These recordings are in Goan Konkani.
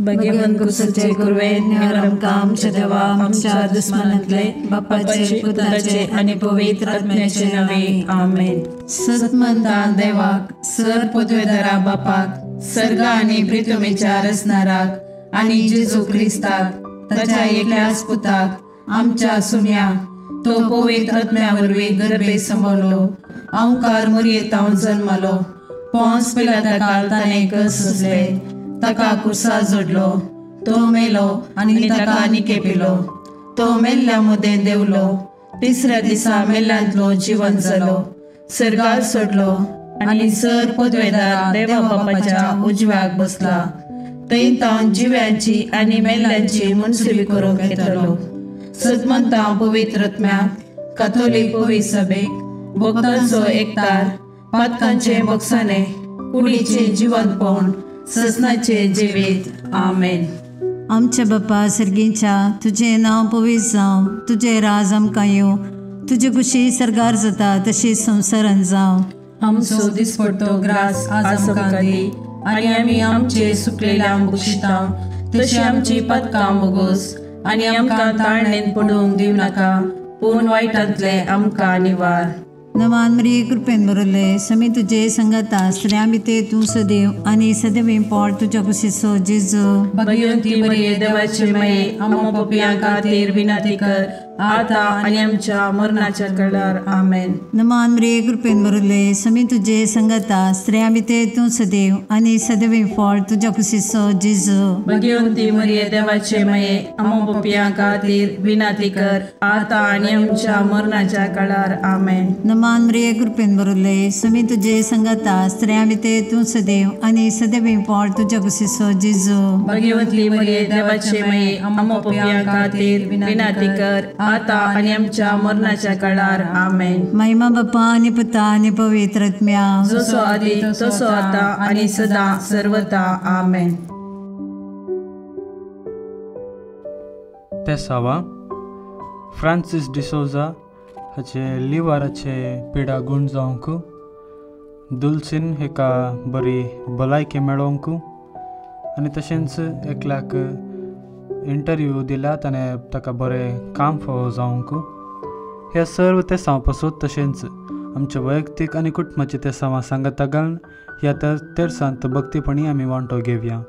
भगवंत कुसाचे कुरवे निवार आमकां आमच्या देवा आमच्या दुस्मानांतले बापाचे पुताचे आनी पवित्र आत्म्याचे नावे आमेन। सतमंता देवाक सर पदवेदारा बापाक सर्गा आनी प्रितुमेच्या रचणाराक आनी जेजू क्रिस्ताक ताच्या एकल्याच पुताक आमच्या सुम्या तो पवित्र आत्म्या वरवीं गर्भे सांबाळलो अंकार मुरयेतावन जल्मलो पोंस पिलाता ताणें कस सोंसले ताका कुर्सा जोडलो तो मेलो आनी ताका निकेपिलो तो मेल्ल्या मदें देंवलो तिसऱ्या दिसा मेल्ल्यांतलो जिवन जालो सर्गार सोडलो आनी सर पदवेदार देवा बापाच्या उजव्याक बसला थंय तावन जिव्यांची आनी मेल्ल्यांची मुनसुबी करूंक येतलो। सतमंता पवित्र आत्म्याक काथोलीक पवित्र सभेक भक्तांचो एकतार पातकांचे बक्षाने कुडीचे जिवंतपण ससनाचे जिवीत आमेन। आमच्या बापा सर्गीच्या तुजें नांव पवित्र जावं, तुजें राज आमकां येवं, तुजे कुशी सर्गार जाता तशी संवसारान जावं। आमचो दिसपडतो ग्रास आज आमकां दी आनी आमी आमचे सुकलेल्या बक्षिता तशी आमची पदकां बोगोस आनी आमकां ताळणेन पडूंक दिवं नाका पूण वायटांतले आमकां निवार। नवान मरिये कृपेन भरले समी तुझे संगता स्त्रियां भितर तूं सदैव आनी सदैव पोट तुज्या कुशीचो जेजू। भगवंती मरिये देवाचे माये आमकां पापयां खातीर विनंती कर आता आनी आमच्या मरणाच्या वेळार आमेन। नमान मरिये कृपेन भरले समी तुझे संगता स्त्रियां भितर तूं सदैव आनी सदैव पोट तुज्या कुशीचो जेजू। भगवंती मरिये देवाचे माये आमकां पापयां खातीर विनंती कर आता आनी आमच्या मरणाच्या वेळार आमेन। नमान मरिये कृपेन भरले समी तुझे संगता स्त्रियां भितर तूं सदैव आनी सदैव पोट तुज्या कुशीचो जेजू। भगवंती मरिये देवाचे माये आमकां पापयां खातीर विनंती कर आता आनी आमच्या मरणाच्या काळार आमेन। महिमा बापा आनी पुता आनी पवित्र आत्म्या जसो आदी तसो आता आनी सदा सर्वता आमेन। तेसावा फ्रांसीस डिसोजा हाचे लिवराचे पिडा गूण जावंक, दुलसीन हेका बरी भलायकी मेळोवंक आनी तशेंच एकल्याक इंटरव्यू दिला ताणें ताका बरें काम फावो जावंक, ह्या सर्व तेसांव पासून तशेंच आमच्या वैयक्तीक आनी कुटुंबाचे तेसांवां सांगाता घालून ह्या तेरसांत भक्तीपणी आमी वांटो घेवया।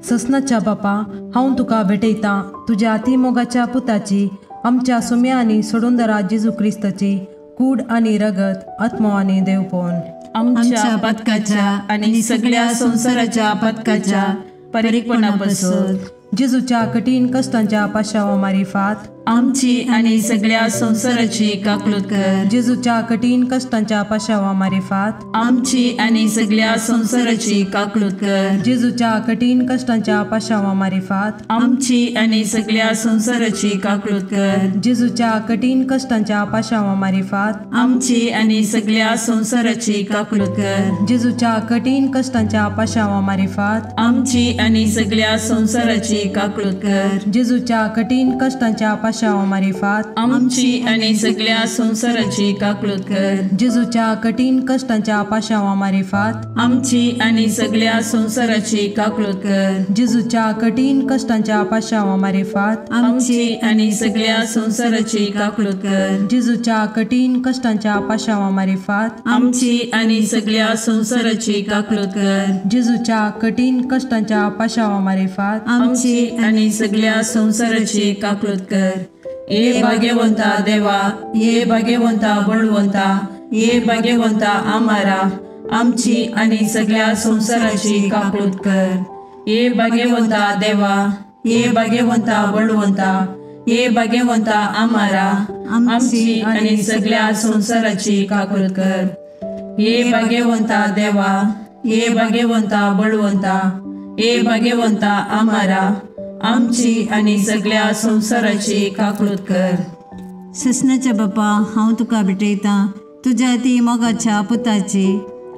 ससनाच्या बापा हांव तुका भेटयतां तुज्या अतिमोगाच्या पुताची आमच्या सुम्या आनी सोडूनदारा जेजू क्रिस्ताची कूड आनी रगत आत्मो आनी देवपण आमच्या पदकाच्या आनी सगळ्या संवसाराच्या पदकाच्या परिपणापासून जेजूच्या कठीण कष्टांच्या पाशावा मारिफात आमची आनी सगळ्या संवसाराची काकलूत कर। जेजूच्या कठीण कष्टांच्या पाशावा मारिफात आमची आनी सगळ्या संवसाराची काकलूत कर। जेजूच्या कठीण कष्टांच्या पाशावा मारिफात आमची आनी सगळ्या संवसाराची काकलूत कर। जेजूच्या कठीण कष्टांच्या पाशावा मारिफात आमची आनी सगळ्या संवसाराची काकलूत कर। जेजूच्या कठीण कष्टांच्या पाशावा मारिफात आमची आनी सगळ्या संवसाराची काकलूत कर। जेजूच्या कठीण कष्टांच्या पाशावा मारिफात आमची आनी सगळ्या संवसाराची काकलूत कर। जेजूच्या कठीण कष्टांच्या पाशावा मारिफात आमची आनी सगळ्या संवसाराची काकलूत कर। जेजूच्या कठीण कष्टांच्या पाशावा मारिफात आमची आनी सगळ्या संवसाराची काकलूत कर। जेजूच्या कठीण कष्टांच्या पाशावा मारिफात आमची आनी सगळ्या संवसाराची काकलूत कर। जेजूच्या कठीण कष्टांच्या पाशावा मारिफात आमची आनी सगळ्या संवसाराची काकलूत कर। ये भाग्यवंता देवा, ये भाग्यवंता बळवंता, ये भाग्यवंता आमारा आमची आनी सगळ्या संवसाराची काकलूत कर। ये भाग्यवंता देवा, ये भाग्यवंता बळवंता, ये भाग्यवंता आमारा आमची आनी सगळ्या संवसाराची काकलूत कर। ये भाग्यवंता देवा, ये भाग्यवंता बळवंता, ये भाग्यवंता आमारा आमची आनी सगळ्या संवसाराची काकलूत कर। ससनाच्या बापा हांव तुका भेटयतां तुज्या ती मोगाच्या पुताची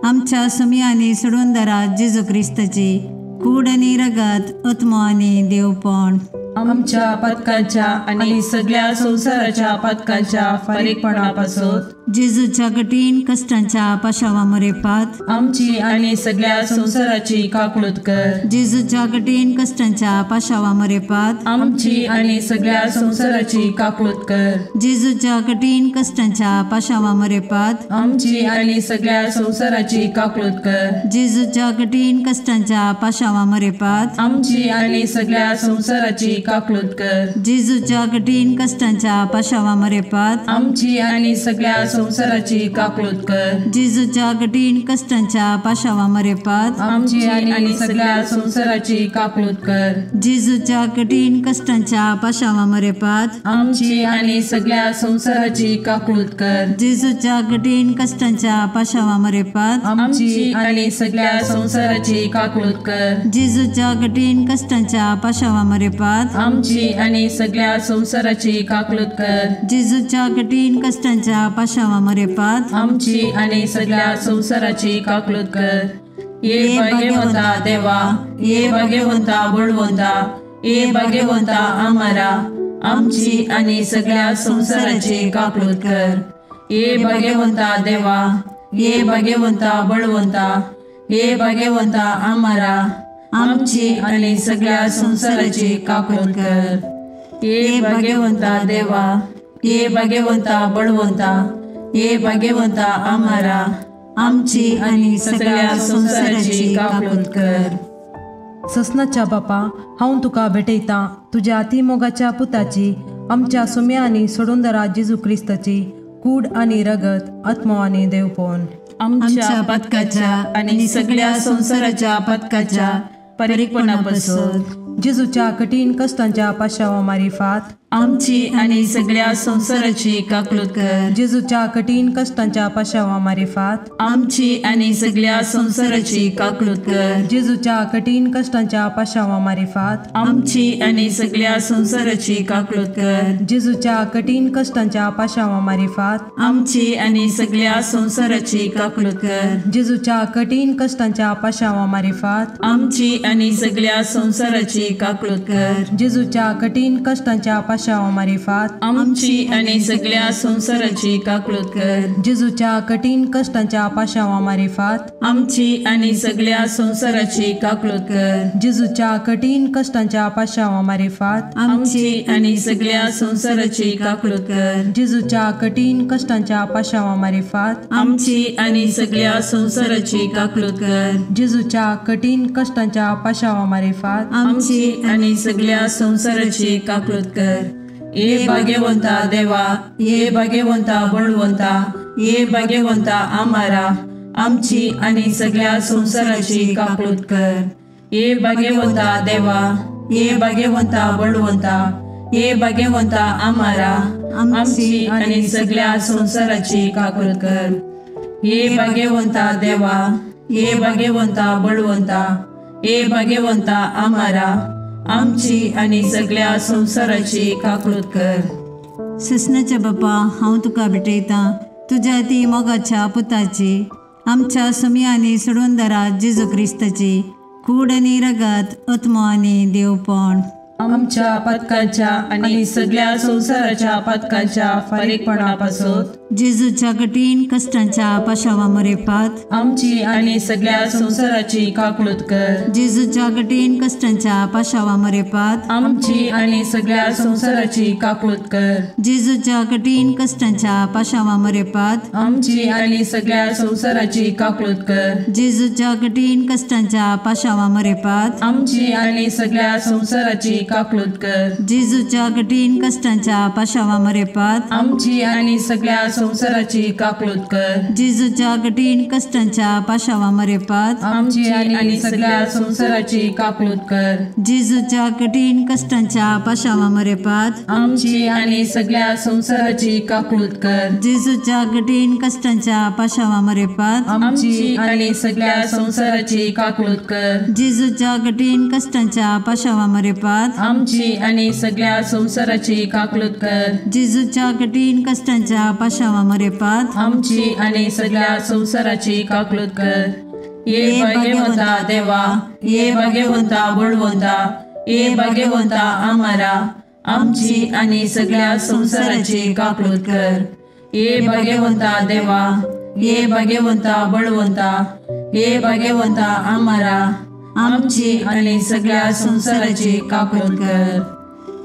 आमच्या सुमी आनी सोडूनदारा जेजू क्रिस्ताची कूड आनी रगत आत्मो आनी देवपण आमच्या पदकाच्या आनी सगळ्या संवसाराच्या पदकाच्या फारीकपणापासून जेजूच्या कठीण कश्टांच्या पाशावा मरेपात आमची आनी सगळ्या संवसाराची काकळूत कर। जेजूच्या कठीण कश्टांच्या पाशावा मरेपात आमची आनी सगळ्या संवसाराची काकळूत कर। जेजूच्या कठीण कश्टांच्या पाशावा मरेपात आमची आनी सगळ्या संवसाराची काकळूत कर। जेजूच्या कठीण कश्टांच्या पाशावा मरेपात आमची आनी सगळ्या संवसाराची काकळूत कर। जेजूच्या कठीण कश्टांच्या पाशावा मरेपात आमची आनी सगळ्या संवसाराची काकळूत कर। जेजूच्या कठीण कश्टांच्या पाशावा मरेपात आमची आनी सगळ्या संवसाराची काकळूत कर। जेजूच्या कठीण कश्टांच्या पाशावा मरेपात आमची आनी सगळ्या संवसाराची काकळूत कर। जेजूच्या कठीण कश्टांच्या पाशावा मरेपात आमची आनी सगळ्या संवसाराची काकळूत कर। जेजूच्या कठीण कश्टांच्या पाशावा मरेपात आमची आनी सगळ्या संवसाराची काकळूत कर। जेजूच्या कठीण कश्टांच्या पाशावा मरेपात आमची आनी सगळ्या संवसाराची काकळूत कर। ये भाग्यवंता देवा, ये भाग्यवंता बळवंता, ये भाग्यवंता आमारा, आमची आनी सगळ्या संवसाराची काकळूत कर। ये भाग्यवंता देवा, ये भाग्यवंता बळवंता, ये भाग्यवंता आमारा, आमची आनी सगळ्या संवसाराची काकळूत कर। ये भाग्यवंता देवा, ये भाग्यवंता बळवंता, ये भाग्यवंता आमारा, आमची आनी सगळ्या संवसाराची काकळूत कर। ससनाच्या बापा, हांव तुका भेटयतां तुज्या अतिमोगाच्या पुताची, आमच्या सुम्या आनी सोडूनदारा जेजू क्रिस्ताची कूड आनी रगत, आत्मो आनी देवपण आमच्या पथकाच्या आनी सगळ्या संवसाराच्या पथकाच्या परीकपणापासून जेजूच्या कठीण कश्टांच्या पाशावा मारिफात आमची आनी सगळ्या संवसाराची काकळूत कर। जेजूच्या कठीण कश्टांच्या पाशावा मारिफात आमची आनी सगळ्या संवसाराची काकळूत कर। जेजूच्या कठीण कश्टांच्या पाशावा मारिफात आमची आनी सगळ्या संवसाराची काकळूत कर। जेजूच्या कठीण कश्टांच्या पाशावा मारिफात आमची आनी सगळ्या संवसाराची काकळूत कर। जेजूच्या कठीण कश्टांच्या पाशावा मारिफात आमची आनी सगळ्या संवसाराची काकळूत कर। जेजूच्या कठीण कश्टांच्या पाशावा मारिफात आमची आनी सगळ्या संवसाराची काकळूत कर। जेजूच्या कठीण कश्टांच्या पाशावा मारिफात आमची आनी सगळ्या संवसाराची काकळूत कर। जेजूच्या कठीण कश्टांच्या पाशावा मारिफात आमची आनी सगळ्या संवसाराची काकळूत कर। जेजूच्या कठीण कश्टांच्या पाशावा मारिफात आमची आनी सगळ्या संवसाराची काकळूत कर। जेजूच्या कठीण कश्टांच्या पाशावा मारिफात आमची आनी सगळ्या संवसाराची काकळूत कर। ये भाग्यवंता देवा, ये भाग्यवंता बळवंता, ये भाग्यवंता आमारा, आमची आनी सगळ्या संवसाराची काकळूत कर। ये भाग्यवंता देवा, ये भाग्यवंता बळवंता, ये भाग्यवंता आमारा, आमची आनी सगळ्या संवसाराची काकळूत कर। ये भाग्यवंता देवा, ये भाग्यवंता बळवंता, ये भाग्यवंता आमारा, आमची आनी सगळ्या संवसाराची काकळूत कर। ससनाच्या बापा, हांव तुका भेटयतां तुज्या ती मोगाच्या पुताची, आमच्या सुम्या आनी सोडूनदारा जेजू क्रिस्ताची कूड आनी रगत, आत्मो आनी देवपण आमच्या पथकाच्या आनी सगळ्या संवसाराच्या पथकाच्या फारीकपणापासून जेजूच्या कठीण कश्टांच्या पाशावा मरेपात आमची आनी सगळ्या संवसाराची काकळूत कर। जेजूच्या कठीण कश्टांच्या पाशावा मरेपात आमची आनी सगळ्या संवसाराची काकळूत कर। जेजूच्या कठीण कश्टांच्या पाशावा मरेपात आमची आनी सगळ्या संवसाराची काकळूत कर। जेजूच्या कठीण कश्टांच्या पाशावा मरेपात आमची आनी सगळ्या संवसाराची काकळूत कर। जेजूच्या कठीण कश्टांच्या पाशावा मरेपात आमची आनी सगळ्या संवसाराची काकळूत कर। जेजूच्या कठीण कश्टांच्या पाशावा मरेपात आमची आनी सगळ्या संवसाराची काकळूत कर। जेजूच्या कठीण कश्टांच्या पाशावा मरेपात आमची आनी सगळ्या संवसाराची काकळूत कर। जेजूच्या कठीण कश्टांच्या पाशावा मरेपात आमची आनी सगळ्या संवसाराची काकळूत कर। जेजूच्या कठीण कश्टांच्या पाशावा मरेपात आमची आनी सगळ्या संवसाराची काकळूत कर। जेजूच्या कठीण कश्टांच्या पाशावा मरेपात आमची आनी सगळ्या संवसाराची काकळूत कर। ये भाग्यवंता देवा, ये भाग्यवंता बळवंता, ये भाग्यवंता आमारा, आमची आनी सगळ्या संवसाराची काकळूत कर। ये भाग्यवंता देवा, ये भाग्यवंता बळवंता, ये भाग्यवंता आमारा, आमची आनी सगळ्या संवसाराची काकूट कर.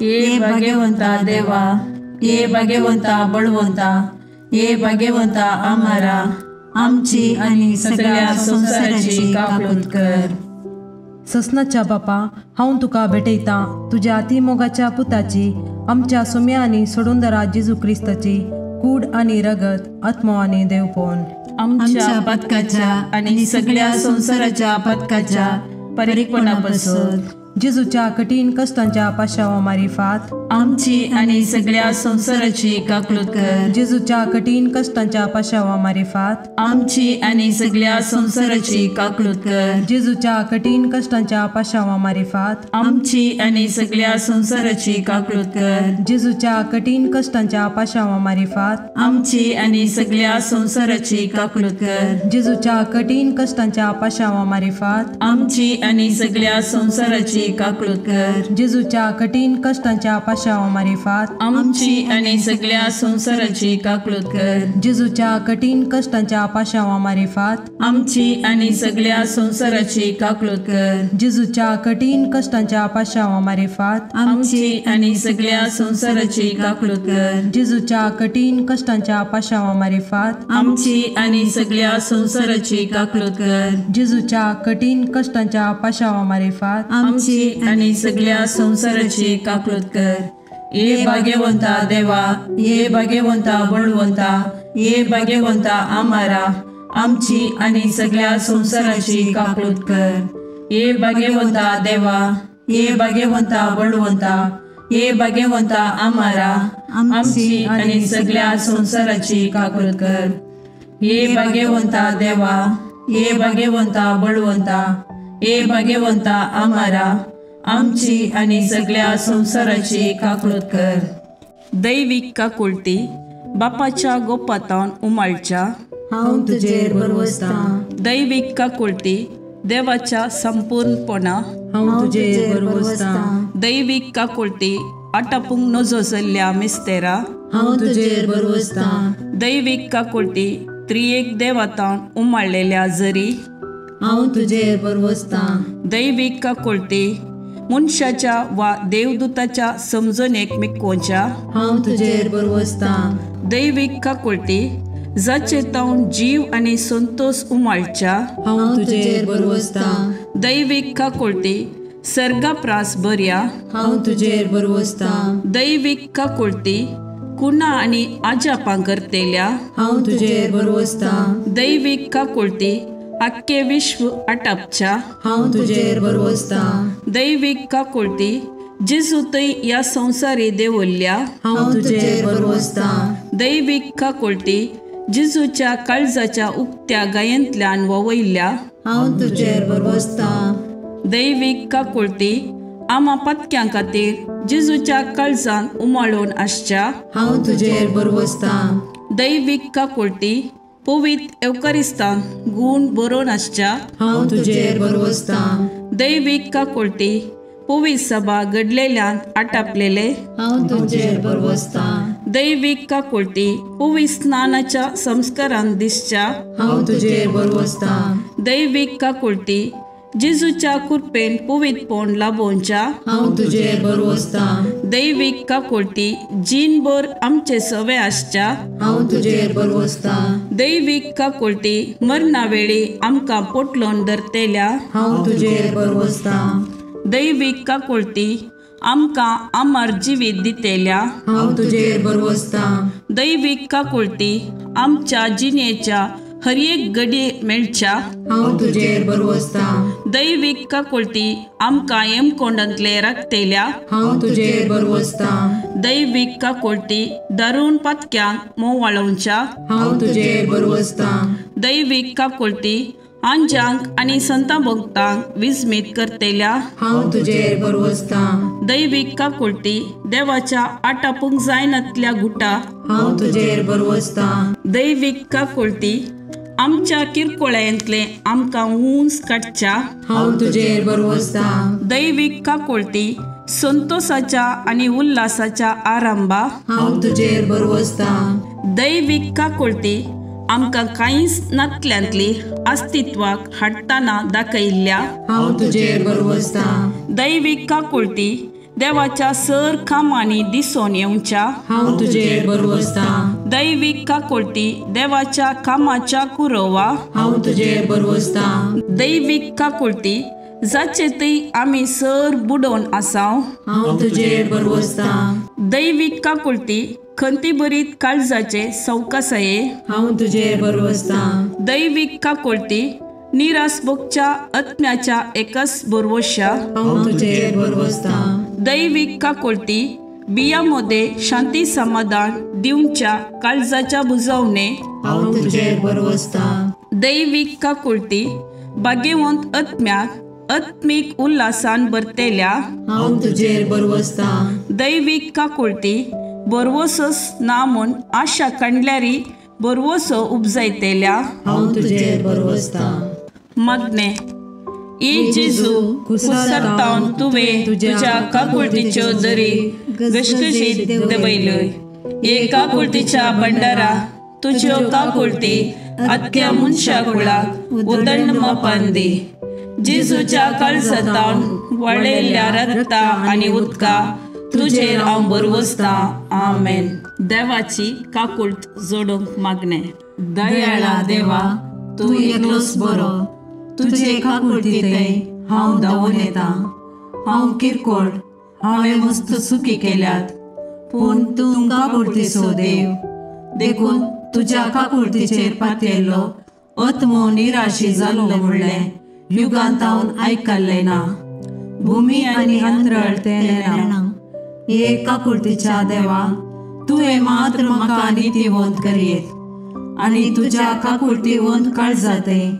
ये भाग्यवंता देवा, ये भाग्यवंता बळवंता, ये भाग्यवंता आमारा, आमची आनी सगळ्या संवसाराची काकूट कर. ससनाच्या बापा, हांव तुका भेटयतां तुज्या अति मोगाच्या पुताची, आमच्या सोम्या आनी सोडूनदारा जेजू क्रिस्ताची कूड आनी रगत, आत्मो आनी देवपण आमच्या पथकाच्या आनी सगळ्या संवसाराच्या पथकाच्या परिपणापासून जेजूच्या कठीण कष्टांच्या पाशावा मारिफात आमची आनी सगळ्या संवसाराची काकूट कर. जेजूच्या कठीण कष्टांच्या पाशावा मारिफात आमची आनी सगळ्या संवसाराची काकूट कर. जेजूच्या कठीण कष्टांच्या पाशावा मारिफात आमची आनी सगळ्या संवसाराची काकूट कर. जेजूच्या कठीण कष्टांच्या पाशावा मारिफात आमची आनी सगळ्या संवसाराची काकूट कर. जेजूच्या कठीण कष्टांच्या पाशावा मारिफात आमची आनी सगळ्या संवसाराची काकूट कर. जेजूच्या कठीण कष्टांच्या पाशावा मारिफात आमची आनी सगळ्या संवसाराची काकूट कर. जेजूच्या कठीण कष्टांच्या पाशावा मारिफात आमची आनी सगळ्या संवसाराची काकूट कर. जेजूच्या कठीण कष्टांच्या पाशावा मारिफात आमची आनी सगळ्या संवसाराची काकूट कर. जेजूच्या कठीण कष्टांच्या पाशावा मारिफात आमची आनी सगळ्या संवसाराची काकूट कर. जेजूच्या कठीण कष्टांच्या पाशावा मारिफात आमची आनी सगळ्या संवसाराची काकूट कर. ये भाग्यवंता देवा, ये भाग्यवंता बळवंता, ये भाग्यवंता आमारा, आमची आनी सगळ्या संवसाराची काकूट कर. ये भाग्यवंता देवा, ये भाग्यवंता बळवंता, ये भाग्यवंता आमारा, आमची आनी सगळ्या संवसाराची काकूट कर. ये भाग्यवंता देवा, ये भाग्यवंता बळवंता, ये भाग्यवंता आमारा, आमची आनी सगळ्या संवसाराची काकूट कर. दैवीक काकुळटी बापाच्या गोपातावन उमाळच्या हांव तुजेर भरवसतां. दैवीक काकुळटी देवाच्या संपूर्णपणा हांव तुजेर भरवसतां. दैवीक काकुळटी आटापूंक नजो जाल्ल्या मिस्तेरा हांव तुजेर भरवसतां. दैवीक काकुळटी त्रियेक देवातावन उमाळलेल्या जरी हांव तुजेर भरवसतां. दैवीक काकुळटी मनशाच्या वा देवदूताच्या समजणेक मिकोवच्या हांव तुजेर भरवसतां. दैवीक काकुळटी जाचे तावन जीव आनी संतोष उमाळच्या हांव तुजेर भरवसतां. दैवीक काकुळटी सर्गाप्रास बऱ्या हांव तुजेर भरवसतां. दैवीक काकुळटी कुणा आनी आजापां करतेल्या हांव तुजेर भरवसतां. दैवीक काकुळटी आख्खे विश्व आटापच्या हांव तुजेर भरवसतां. दैवीक काकुळटी जेजू थंय ह्या संवसारी देवल्ल्या हांव तुजेर भरवसतां. दैवीक काकुळटी जेजूच्या काळजाच्या उक्त्या गायेंतल्यान ववयल्ल्या हांव तुजेर भरवसतां. दैवीक काकुळटी आमा पत्क्यां खातीर जेजूच्या काळजान उमाळून आसच्या हांव तुजेर भरवसतां. दैवीक काकुळटी पवित्र एवकारिस्तान गूण बरोवन आसच्या हांव तुजेर भरवसतां. दैवीक काकुळटी पवित्र सभा घडलेल्यान आटापलेले हांव तुजेर भरवसतां. दैवीक काकुळटी पवित्र स्नानाच्या संस्कारान दिसच्या हांव तुजेर भरवसतां. दैवीक काकुळटी जेजूच्या कृपेन पवित्रपण लाभोवच्या हांव तुजेर भरवसतां. दैवीक काकुळटी जीणभर आमचे सवे आसच्या हांव तुजेर भरवसतां. दैवीक काकुळटी मरणा वेळी आमकां पोटलोन धरतेल्या हांव तुजेर भरवसतां. दैवीक काकुळटी आमकां अमर जिवीत दितेल्या हांव तुजेर भरवसतां. दैवीक काकुळटी आमच्या जिणेच्या हर एक घडये मेळच्या हांव तुजेर भरवसतां. दैवीक काकुळटी आमकां येमकोंडांतले राखतेल्या हांव तुजेर भरवसतां. दैवीक काकुळटी दारून पातक्यांक मोवाळोवच्या हांव तुजेर भरवसतां. दैवीक काकुळटी आंजांक आनी संता भक्तांक विस्मीत करतेल्या हांव तुजेर भरवसतां. दैवीक काकुळटी देवाच्या आटापूंक जायनातल्या गुटा हांव तुजेर भरवसतां. दैवीक काकुळटी आमच्या किरकोळ्यांतले आमकां उंच काडच्या हांव तुजेर भरवसतां. दैवीक काकुळटी संतोषाच्या आनी उल्हासाच्या आरंभा हांव तुजेर भरवसतां. दैवीक काकुळती आमकां कांयच नातल्यांतली अस्तित्वाक हाडटना दाखयल्ल्या हांव तुजेर भरवसतां. दैवीक काकुळती देवाच्या सर कामांनी दिसून येवच्या हांव तुजेर भरवसतां. दैवीक काकुळती देवाच्या कामाच्या कुरोवा हांव तुजेर भरवसतां. दैवीक काकुळती जाचे थंय आमी सर बुडोवन आसाव हांव तुजेर भरवसतां. दैवीक काकुळती खंती भरीत काळजाचे सवकासाये हांव तुजेर भरवसतां. दैवीक काकुळती निराश भोगच्या आत्म्याच्या एकच भरवश्या हांव तुजेर भरवसतां. दैवीक काकुळती बिया मध्ये शांती समाधान दिवच्या काळजाच्या बुजवणे हांव तुजेर भरवसतां. दैवीक काकुळती भाग्यवंत आत्म्याक आत्मीक उल्हासान भरतेल्या हांव तुजेर भरवसतां. दैवीक काकुळती भरवसोच ना म्हूण आशा काडल्यारी भरवसो उपजायतेल्या हांव तुजेर भरवसतां. मागणें. ए जेजू, कुसरतावन तुवें तुज्या काकुळतीच्यो दरी घसघशीत देंवयल्यो. हे काकुळतीच्या भंडारा तुज्यो काकुळती आख्या मनशा कुळाक उदंड मापान दी. जेजूच्या काळजांतावन वळयल्ल्या रक्ता आनी उदका तुजेर हांव भरवसतां. आमेन. देवाची काकुळट जोडूंक मागणें. दयाळा देवा, तूं एकलोच बरो. तुजे काकुळतींतय हांव धांवून येता. हांव किरकोळ, हांवें मस्त चुकी केल्यात, पूण तूं काकुळतीचो देव. देखून तुज्या काकुळतीचेर पातयेल्लो आत्मो निराशी जाल्लो म्हणलें युगांतावन आयकल्लें ना. भुमी आनी अंतरळ तें नेणा. हे काकुळतीच्या देवा, तुवें मात्र म्हाका नितीवंत करयेत आनी तुज्या काकुळतीवंत काळजांतय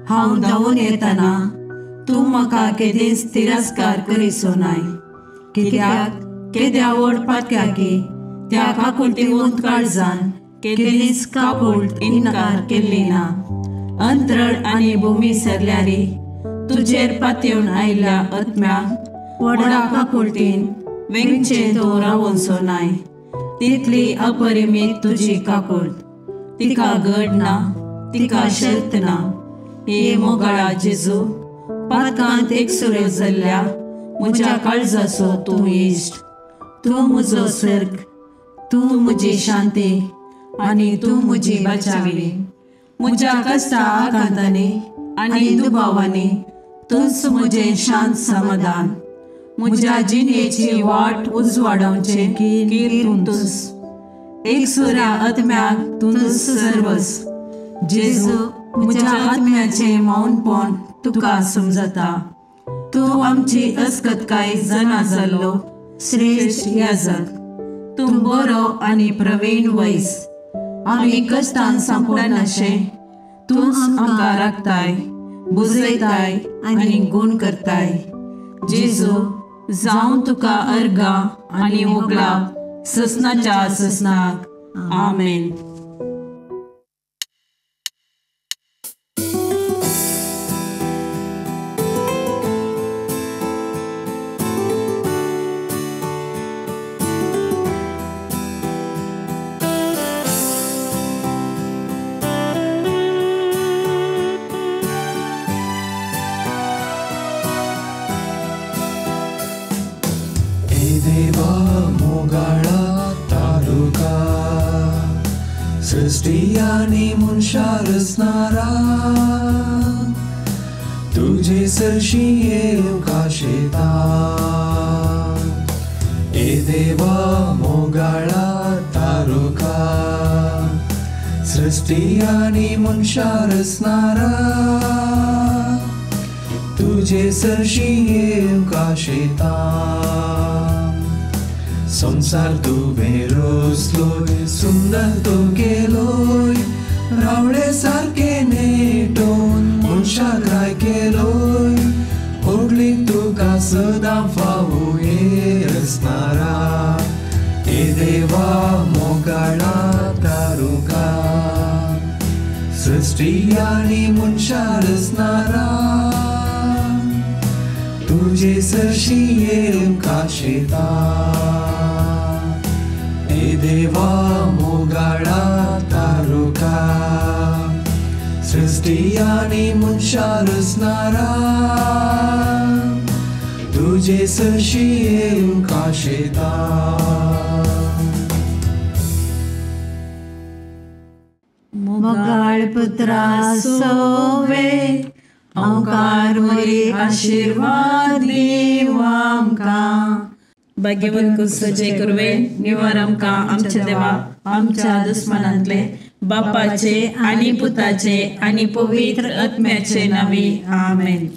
हांव धांवून येतना तूं म्हाका केदींच तिरस्कार करिसो नाय. कित्याक केद्या व्हड पातक्याकी त्या काकुळतीवंत काळजान केदींच काकुळट इन्कार केल्ली ना. अंतरळ आनी भुमी सरल्यारी तुजेर पातयेवन आयिल्ल्या आत्म्याक व्हडा काकुळतीन वेंगचें तूं रावोनसो नाय. तितली अपरिमीत तुजी काकुळट, तिका गड ना, तिका शर्त ना. हे मोगाळा जेजू, पातकांत एकसुरो जाल्ल्या म्हज्या काळजाचो तूं इश्ट. तूं म्हजो सर्ग, तूं म्हजी शांती आनी तूं म्हजी बचावी. म्हज्या कश्टा आकांतांनी आनी दुबावांनी तूंच म्हजें शांत समाधान. म्हज्या जिणेची वाट उजवाडावचें कीर तूंच. एकसुऱ्या आत्म्याक तूंच सर्वस. जेजू, म्हज्या आत्म्याचें मौनपण तुका समजता. तूं आमची अस्कतकाय जाणा जाल्लो श्रेश्ठ याजक. तूं बरो आनी प्रवीण वैस. आमी कश्टान सांपडनाशें तूंच आमकां राखताय, बुजयताय आनी गूण करताय. जेजू, जावं तुका अर्गां आनी होगळाप ससनाच्या ससनाक. आमेन. सृष्टी मनशा रचणारा तुजे सरशी येवंक आशेता. ए देवा मोगाळा तारुका, सृष्टी आनी मनशा रचणारा तुजे सरशी येवंक आशेता. संसार तुवें रचलोय, सुंदर तूं केलोय, रावळे सारके नेटोवन मनशाक राय केलोय. होगली तुका सदां फावो हे रचणारा, हे देवा मोगाळा तारुका, सृष्टी आनी मनशा रचणारा तुजे तुजे सरशी येवंक आशेता. ए देवा मोगाळा तारुका, सृष्टी आनी मनशां रचणारा, तुजे सरशी येवंक आशेता. मोगाळ पुत्रा सोवे ओंकार मोरी आशिर्वाद दीव आमकां. भाग्यवंत कुसचे कुरवे निवार आमकां आमच्या देवा आमच्या दुस्मनांतले बापाचे आनी पुताचे आनी पवित्र आत्म्याचे नांवी. आमेन.